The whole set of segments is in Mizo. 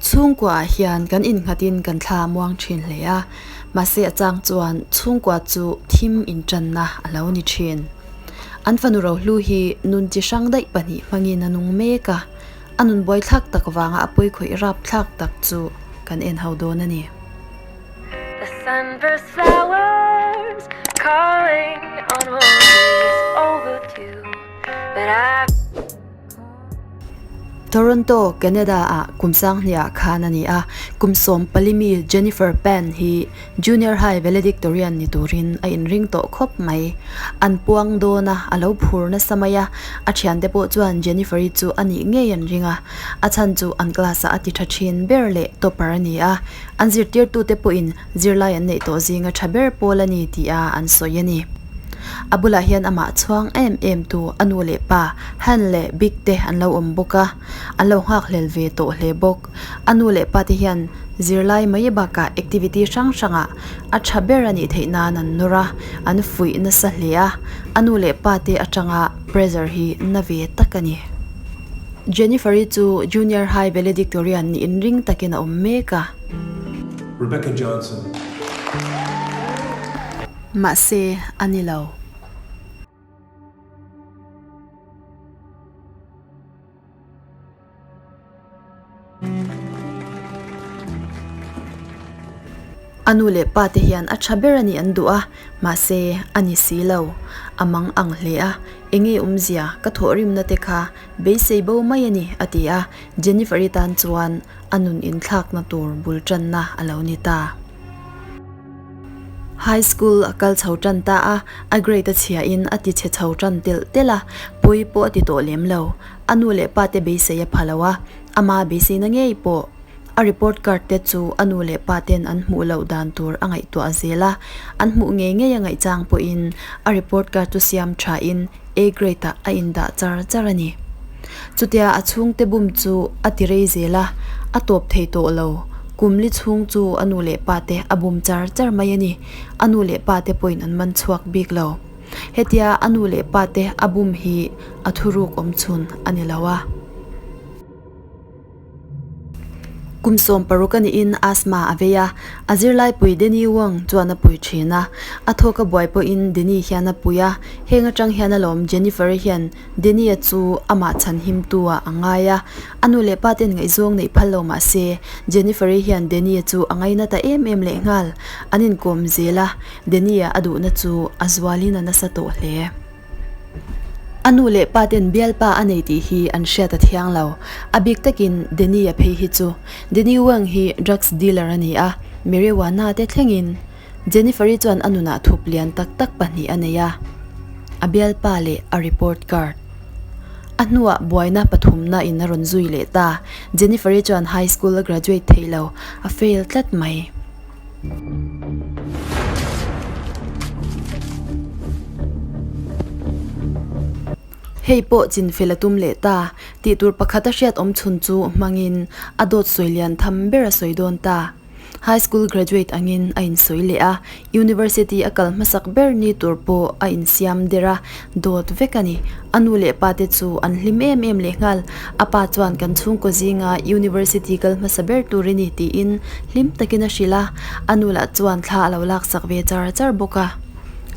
Chhungkua ah hian kan innghatin kan thla a muang thin hle a, mahse a chang chuan chhungkua chu thim intanna a lo ni thin. An fanu rohlu hi nun chi hrang daih pahnih hmangin a nung mek a, a nun buaithlak tak vanga a pawikhawih rapthlak tak chu kan en ho dawn a ni. The sunburst flowers calling on roses overdue But I Toronto, Canada ah kum sanghniah khan a ni a, kum 14 mi Jennifer Pan hi Junior High valedictorian ni turin a inring tawh khawp mai. An puang dawn a, a lo phur nasa mai a, a thiante pawh chuan Jennifer-i chu a nih ngei an ring a, a chhan chu an class-ah a ti tha thin ber leh topper a ni a, an zirtirtute pawhin zirlai an neih tawh zinga tha ber pawl a ni tih a an sawi a ni. A bulah hian amah chhuang em em tu a nu leh pa Han leh Big te an lo awm bawk a, an lo nghak hlel ve tawh hle bawk. A nu leh pa te hian zirlai mai bakah activity hrang hrangah a tha ber a nih theih nan an nawr a, an fuih nasa hle a, a nu leh pa te atanga pressure hi na ve tak a ni. Jennifer-i chu Junior High valedictorian nih inring takin a awm mek a. Rebecca Johnson. Mahse, a ni lo. A nu leh pa te hian a tha ber a nih an duh a, mahse, a ni si lo. A mang ang hle a, Enge awmzia, ka thawhrimna te kha beisei bo mai a ni, a ti a, Jennifer-i tan chuan a nun inthlakna tur bul tanna a lo ni ta. High school a kal chho tan ta a, a grade a chhia in a ti chhe chho tan telh telh a, pawi pawh a ti tawh lem lo. A nu leh pa te beisei a pha lo a, ama beiseina ngei pawh. A report card te chu a nu leh pa ten an hmuh loh dan tur a ngaihtuah zel a, an hmuh ngei ngei a ngaihchang pawhin a report card chu siam tha in A grade ah a indah char char a ni. Chutia a chhungte bum chu a ti rei zel a, a tawp thei tawh lo. Kum li chhung chu a nu leh pa te a bum char char mai a ni. A nu leh pa te pawhin an man chhuak bik lo. Hetia a nu leh pa te a bum hi a thuruk awm chhun a ni lo a. Kum 16 a niin asthma a vei a, a zirlaipui Denny Wong chuan a pui thin a. A thawk a buai pawhin Denny hian a pui a, heng atang hian alawm Jennifer-i hian Denny-a chu amah chhan himtu ah a ngai a. A nu leh pa ten ngaihzawng neih phal lo mah se, Jennifer-i hian Denny-a chu a ngaina ta em em lehnghal. An inkawm zel a, Denny-a a duhna chu a zualin a nasa tawh hle. A nu leh pa ten bialpa a nei tih hi an hriat a thiang lo. A bik takin Danny-a phei hi chu. Danny Wang hi drugs dealer a ni a, marijuana te thlengin. Jennifer-i chuan a nunah thup lian tak tak pahnih a nei a, a bialpa leh a report card. A hnuah buaina pathumna in a rawn zui leh ta. Jennifer-i chuan high school a graduate thei lo, a fail tlat mai. Hei pawh chinfel a tum leh ta, tih tur pakhat a hriat awm chhun chu hmangin a dawt sawi lian tham ber a sawi dawn ta. High school graduate angin a insawi leh a, University a kal hmasak ber ni tur pawh a insiam der a, dawt vek a ni. A nu leh pa te chu an hlim em em lehnghal. A pa chuan kan chhungkaw zinga University kal hmasa ber tur i ni tiin hlim takin a hrilh a, a nu lah chuan thla a lo laksak ve char char bawk a.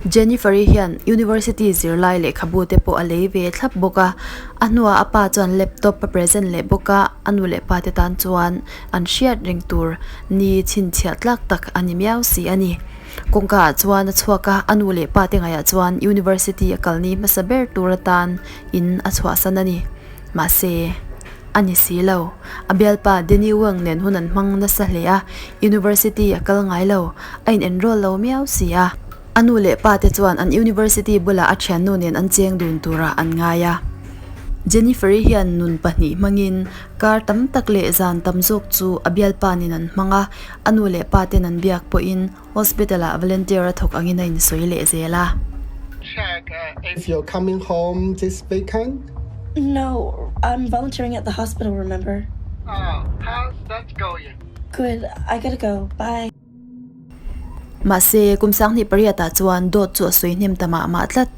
Jennifer-i hian University zirlai lehkhabu te pawh a lei ve thlap bawk a, a hnuah a pa chuan laptop a present leh bawk a, a nu leh pa te tan chuan an hriat reng tur ni chhinchhiah tlak tak a ni miau si a ni. Kawngka ah chuan a chhuak a, a nu leh pa te ngaihah chuan University a kalni hmasa ber tur atan in a chhuahsan a ni. Mahse, a ni si lo. A bialpa Danny Wang nen hun an hmang nasa hle a, University a kal ngai lo, a in enroll lo miau si a. A nu leh pa te chuan an University bulah a thiannu nen an cheng dun turah an ngai a. Jennifer-i hian nun pahnih hmangin kar tam tak leh zan tam zawk chu a bialpa nen an hmang a, a nu leh pa ten an biak pawhin Hospital ah volunteer a thawk angin a insawi leh zel a. Check if you're coming home this weekend. No, I'm volunteering at the hospital, remember? Oh, how's that going? Good, I gotta go, bye. Mahse, kum 28 ah chuan dawt chu a sawi hnem ta mah mah tlat.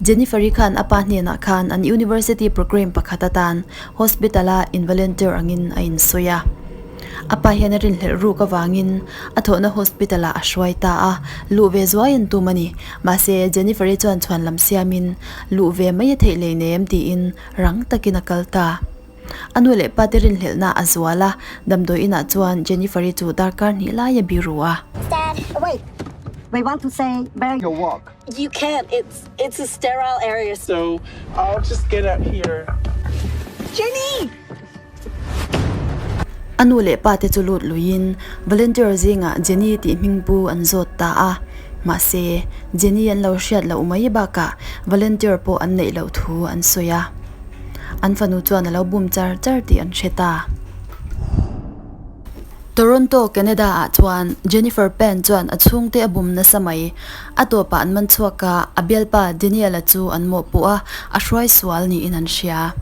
Jennifer-i khan a pa hnenah khan an university program pakhat atan hospital-a in volunteer angin a insawi a. A pa hian a rinhlelh ruk avangin a thawhna hospital ah a hruai ta a, luh ve zuai an tum a ni. Mahse, Jennifer-i chuan chhuan lam siamin luh ve mai a theih lei nem tiin rang takin a kal ta. A nu leh pa te rinhlelhna a zual a, damdawi inah chuan Jennifer-i chu darkar hnih lai a biru a. Dad, wait! We want to say where your walk. You can't, it's it's a sterile area. So I'll just get out here. Jenny! A nu leh pa te chu lut luiin volunteer zingah Jenny tih hming pu an zawt ta a. Mahse, Jenny an lo hriat loh mai bakah volunteer pawh an neih loh thu an sawi a. An fanu chuan a lo bum char char tih an hre ta. Toronto, Canada ah chuan Jennifer Pan chuan a chhungte a bum nasa mai. A tawpah an man chhuak a, a bialpa Daniel-a chu an mawhpuh a, a hruai sual niin an hria.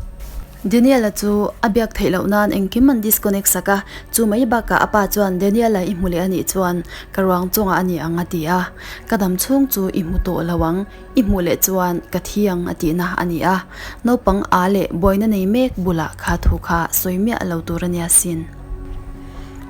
Daniel-a chu a biak theih loh nan engkim an disconnect sak a, chu mai bakah a pa chuan Daniel-a i hmu leh a nih chuan ka ruang chungah a ni ang a ti a, ka dam chhung chu i hmu tawh lo ang. I hmuh leh chuan ka thi ang a tihna a ni a, naupang a leh buaina nei mek bulah kha thu kha sawi miah lo tur a nia sin.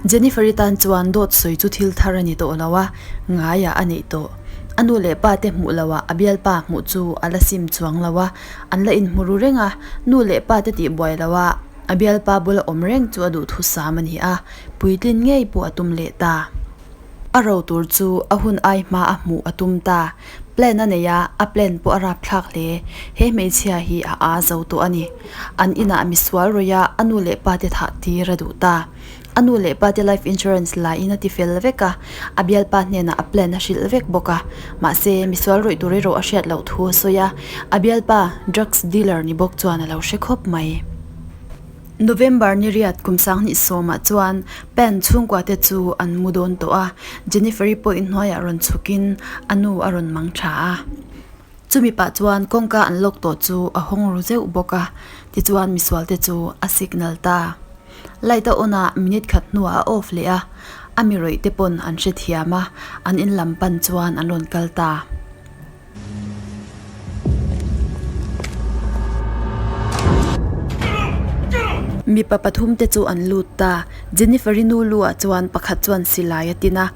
Jennifer-i tan chuan dawt sawi chu thil thar a ni tawh lo a, ngaiah a neih tawh. A nu leh pa te hmuh loah a bialpa hmuh chu a la sim chuang lo a, an la inhmu ru reng a, nu leh pa te tih buai loha a bialpa bula awm reng chu a duhthusam a ni a, puitlin ngei pawh a tum leh ta. A ro tur chu a hun ai hma a hmuh a tum ta. Plan a nei a, a plan pawh a rapthlak hle. He hmeichhia hi a aa zo tawh a ni. An inah misual rawih a, a nu leh pa te thah tir a duh ta. A nu leh pa te life insurance la in a ti fel vek a, a bialpa hnenah a plan a hrilh vek bawk a. Mahse, misual rawih tur erawh a hriat loh thu a sawi a, a bialpa drugs dealer ni bawk chuan a lo hre khawp mai. November ni riat kum sanghnih sawmah chuan Pan chhungkua te chu an mu dawn tawh a, Jennifer-i pawh inhnuaiah rawn chhukin a nu a rawn mang tha a. Chumi pah chuan kawngka an lock tawh chu a hawng ru zeuh bawk a, tichuan misual te chu a signal ta. Light a on a, minute khat hnuah a off leh a, a mi rawih te pawn an hrethiam a, an in lam pan chuan an rawn kal ta. Mipa pathum te chu an lut ta. Jennifer-i nu lu ah chuan pakhat chuan silai a tin a,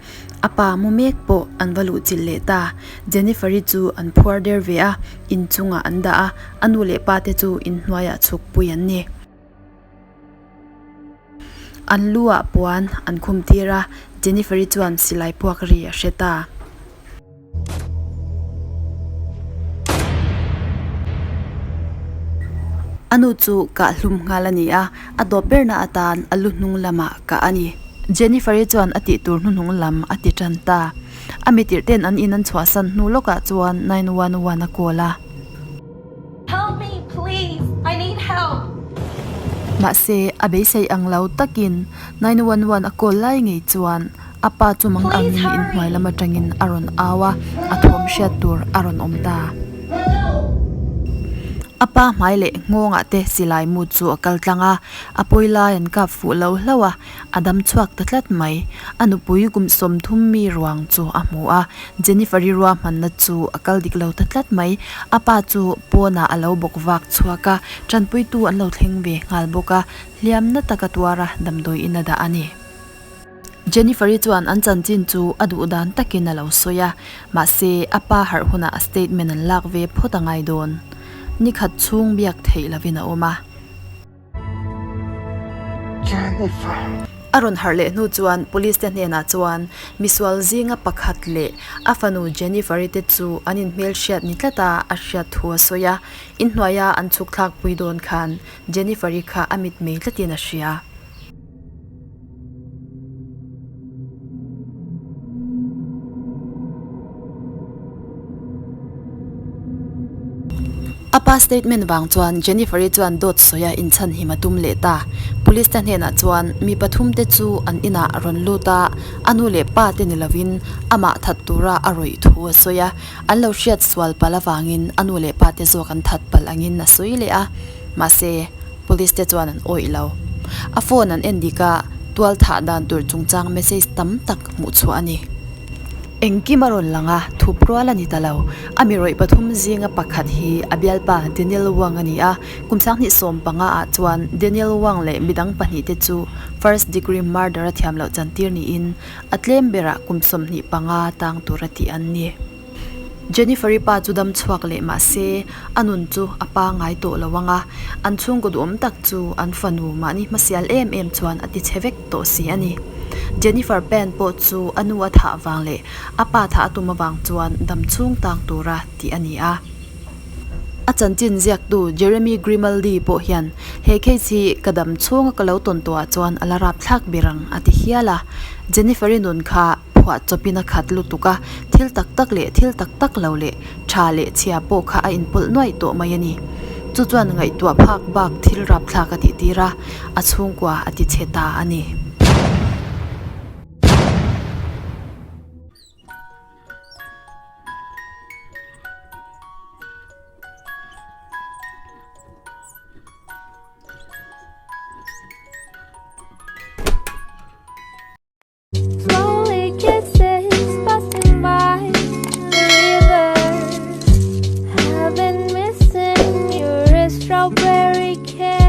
a pa mu mek pawh an va luh chilh leh ta. Jennifer-i chu an phuar der ve a, inchungah an dah a, a nu leh pa te chu inhnuaiah chhuk pui an ni. An lu ah puan an khum tir a, Jennifer-i chuan silai puak ri a hre ta. A nu chu kah hlum nghal a ni a, a dawp berna atan a lu hnung lamah kah a ni. Jennifer-i chuan a tih tur hnuhnung lam a ti tan ta. A mitirh ten an in an chhuahsan hnu lawkah chuan 911 a call a. Help me please, I need help. Mahse, a beisei ang lo takin 911 a call lai ngei chuan a pa chu mang angin inhnuai lam atangin a rawn au a, a thawm hriat tur a rawn awm ta. A pa hmai leh nghawngah te silai mu chu a kal tlang a, a pawi lai an kap fuh lo hlauh a, A dam chhuak ta tlat mai. A nupui kum 30 mi ruang chu a hmu a, Jennifer-i ruahmanna chu a kal dik lo ta tlat mai. A pa chu pawnah a lo bawk vak chhuak a, tanpuitu an lo thleng ve nghal bawk a, hliam na taka tuara damdawi in a dah a ni. Jennifer-i chuan an chanchin chu a duh dan takin a lo sawi a, mahse a pa harh hunah a statement an lak ve phawt a ngai dawn. Nikhat chhung biak theih lovin a awm a. Jennifer. A rawn harh leh hnu chuan police te hnenah chuan misual zinga pakhat leh a fanu Jennifer-i te chu an inhmelhriat ni tlat a a hriat thu a sawi a, inhnuaia an chhuk thlak pui dawn khan Jennifer-i kha a mitmei tlatin a hria. A pa statement vang chuan Jennifer-i chuan dawt sawi a inchhan him a tum leh ta. Police te hnenah chuan mi pathum te chu an inah a rawn lut a, a nu leh pa te ni lovin amah that tura a rawih thu a sawi a. An lo hriat sual palh avangin a nu leh pa te zawk an that palh angin a sawi leh a. Mahse, Police te chuan an awih lo. A phone an en dik a, tual thah dan tur chungchang message tam tak hmuh chhuah a ni. Engkim a rawn lang a, thup rual a ni ta lo. A mi rawih pathum zinga pakhat hi a bialpa Daniel Wang a ni a, kum 2015 ah chuan Daniel Wang leh midang pahnihte chu first degree murder a thiam loh chantir niin a tlem berah kum 25 tang tura tih an ni. Jennifer-i pa chu dam chhuak leh mah se a nun chu a pangngai tawh lo ang a, an chhungkaw duhawm tak chu an fanu mahni hmasial em em chuan a ti chhe vek tawh si a ni. Jennifer Pan pawh chu a nu a thah vang leh a pa thah a tum avang chuan dam chhung tang tura tih a ni a. A chanchin ziaktu Jeremy Grimaldi pawh hian he case hi ka dam chhunga ka lo tawn tawhah chuan a la rapthlak ber ang a ti hial a, Jennifer-i nun kha phuah chawpin a khat lutuk a, thil tak tak leh thil tak tak lo leh tha leh chhia pawh kha a inpawlh nuaih tawh mai a ni. Chu chuan ngaihtuah phak bak thil rapthlak a tihtir a, a chhungkua a ti chhe ta a ni. Slowly kisses passing by the river. I've been missing your strawberry cake.